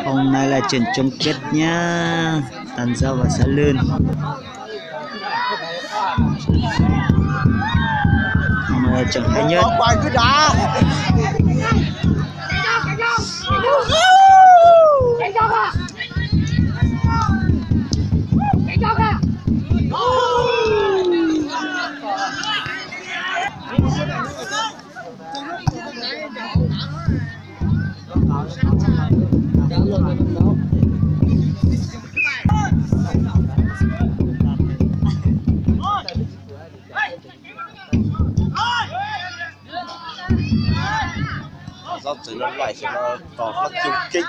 Hôm nay là trận chung kết nhá, Tàn Dao và Xá Lưn. Hôm nay là trận hay nhất. Zaub txawv loj laim xwb no, tos koj chung kích.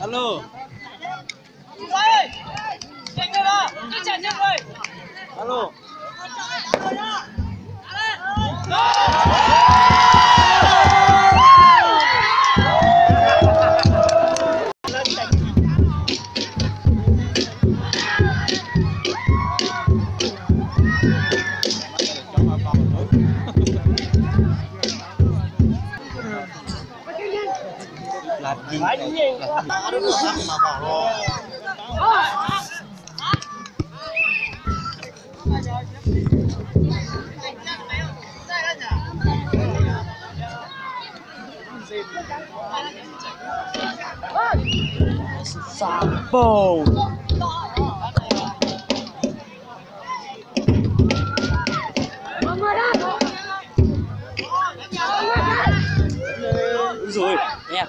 Alo. Alo. Xà bầu. Úi dồi, em.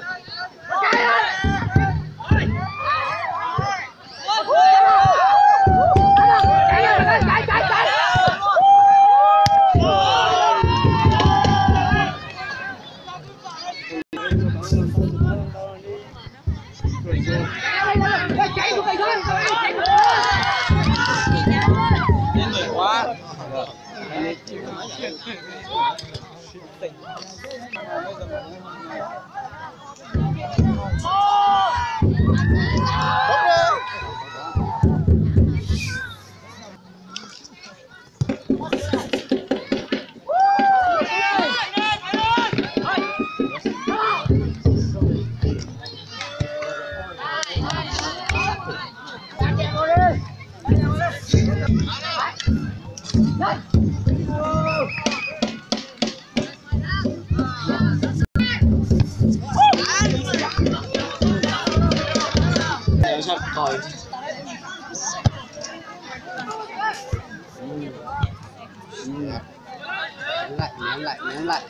Ném lại, ném lại, ném lại.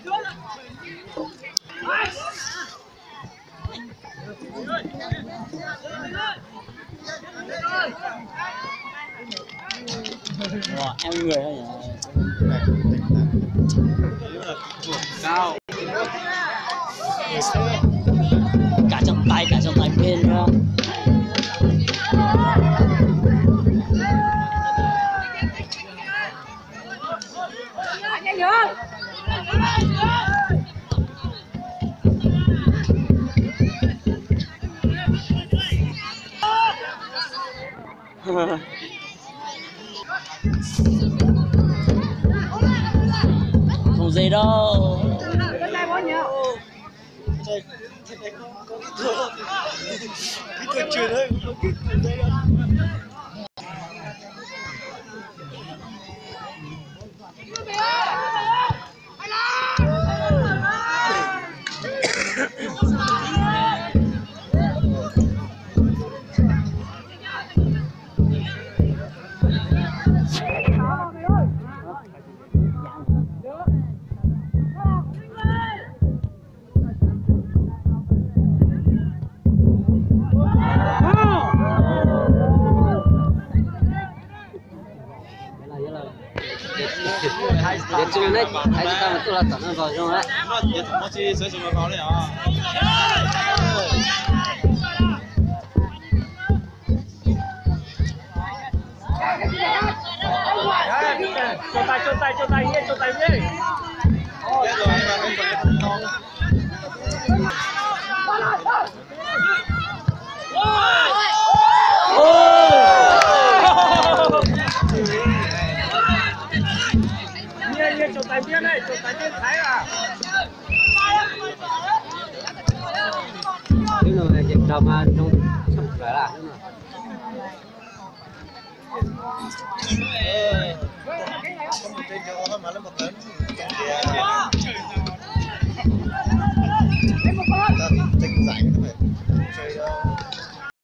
Ủa, em người thôi nhỉ? Cao. Cả trọng tài, cả trọng tài bên đó. Không dễ đâu. Tiam sis ne, hais tsis tau mas tuaj los tom no los zoo na. Lub no ces nrog mas zoo tshaj plaws lawm lub no.